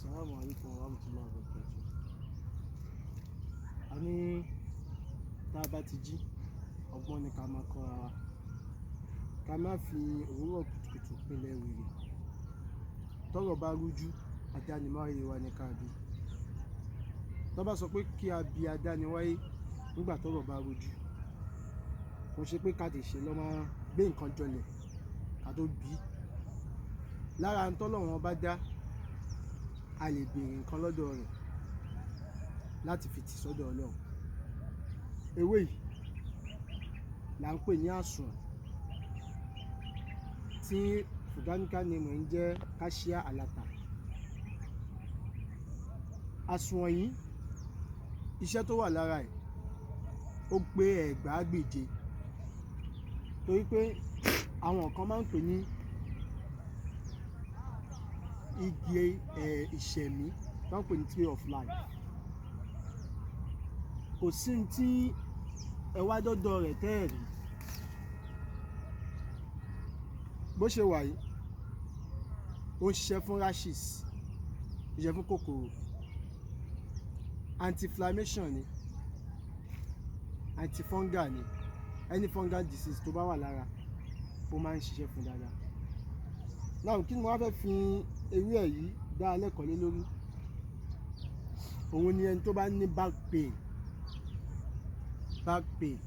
Assalamu alaikum warahmatullahi wabarakatuh. A ní tá a bá ti jí, ọgbọ́n ni ká máa kọ́ra wa. Ká má fi òwúrọ̀ kùtùkùtù pinlẹ̀ wèrè. Tọ́rọ̀ bá rújú, adánimáyé wa ni ká bi. Tọ́ bá sọ pé kí a bi adániwáyé nígbà tọ́rọ̀ bá rújú, kò ṣe pé ká tètè lọ máa gbé nǹkan jọlẹ̀ ká tó bí. Lára n tọ́lọ́run bá dá, a lè béèrè nǹkan lọ́dọ̀ rẹ̀ láti fi tì sọ́dọ̀ Ọlọ́run. Ewé yìí là ń pè ní àsùnwọ̀n, tí botanical name rẹ̀ ń jẹ́ Cassia alata. Àsùnwọ̀n yìí, iṣẹ́ tó wà lára ẹ̀ ó pé ẹgbàágbèje, torí pé àwọn kan máa ń pè ní igi ìṣẹ̀mí, tó ń pè ní tree of life. Kò sí ohun tí ẹ wá dọ́dọ̀ rẹ̀ tẹ́ ẹ̀ rí. Bó ṣe wà yìí, ó ń ṣiṣẹ́ fún rashes, ó ń ṣiṣẹ́ fún kòkòrò, anti-inflammation ni, antifungal ni. Any fungal disease tó bá wà lára, ó máa ń ṣiṣẹ́ fún dáadáa. Now, kí ni mo wá fẹ́ fi ewé ẹ̀ yìí dá lẹ́kọ̀ọ́ lé lórí? Òun ni ẹni tó bá ní back pain, back pain,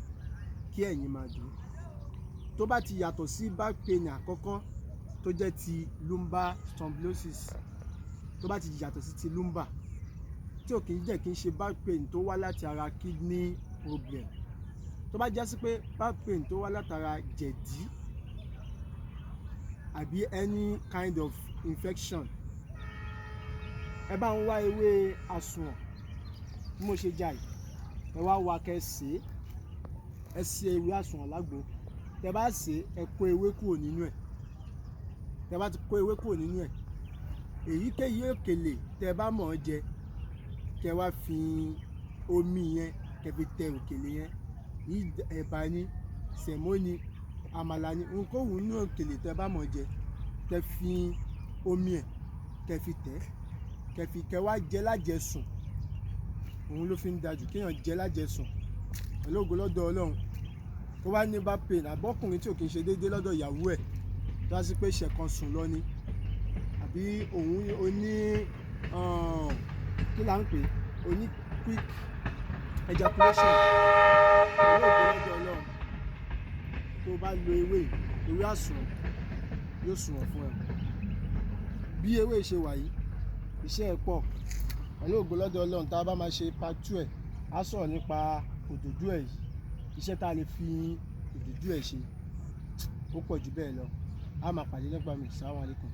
kí ẹ̀yìn máa dùn. Tó bá ti yàtọ̀ sí back pain àkọ́kọ́ tó jẹ́ ti lumbar spondylosis, tó bá ti yàtọ̀ sí ti lumbar, tí ò kí ń jẹ́ kí ń ṣe back pain tó wá láti ara kidney problem, tó bá jásí pé back pain tó wá látara jẹ̀dí àbí any kind of infection, ẹ bá ń wá ewé àsùnwọ̀n bí mo ṣe já yìí, ẹ wá wá kẹ́ sè é. Ẹ sè ewé àsùnwọ̀n lágbo. Tẹ bá sè é, ẹ kó ewé kúrò nínú ẹ̀. Tẹ bá ti kó ewé kúrò nínú ẹ̀, èyíkéyìí òkèlè tẹ bá mọ̀ ọ́ jẹ, kẹ wá fi omi yẹn kẹ fi tẹ òkèlè yẹn. Ẹ̀bà ni, sẹ̀mó ni, àmàlà ni, ohunkóhun nínú òkèlè tẹ bá mọ̀ ọ́ jẹ, kẹ fi omi ẹ̀ kẹ fi tẹ̀, kẹ fi kẹ wá jẹ lájẹsùn. Òun ló fi ń da jù kéèyàn jẹ lájẹsùn. Pẹ̀lú ògo lọ́dọ̀ Ọlọ́run, tó bá ní back pain, àbọ́kùnrin tí ò kí ń ṣe déédé lọ́dọ̀ ìyàwó ẹ̀, tó bá sí pé ṣẹ̀kan sùn lọ ni, àbí òun oní kí là ń pè é, oní quick ejaculation, pẹ̀lú ògo lọ́dọ̀ Ọlọ́run, tó bá lo ewé yìí, ewé àsùnwọ̀n, yóò sùnwọ̀n fún ẹ. Bí ewé ṣe wà yìí, iṣẹ́ ẹ̀ pọ̀. Pẹ̀lú ògo lọ́dọ̀ Ọlọ́run, tá a bá máa ṣe part two ẹ̀, á sọ̀rọ̀ nípa òdòdó ẹ̀ yìí, iṣẹ́ tá a lè fi òdòdó ẹ̀ ṣe ó pọ̀ jù bẹ́ẹ̀ lọ. A máa pàdé nípa mi. Assalamu alaikum.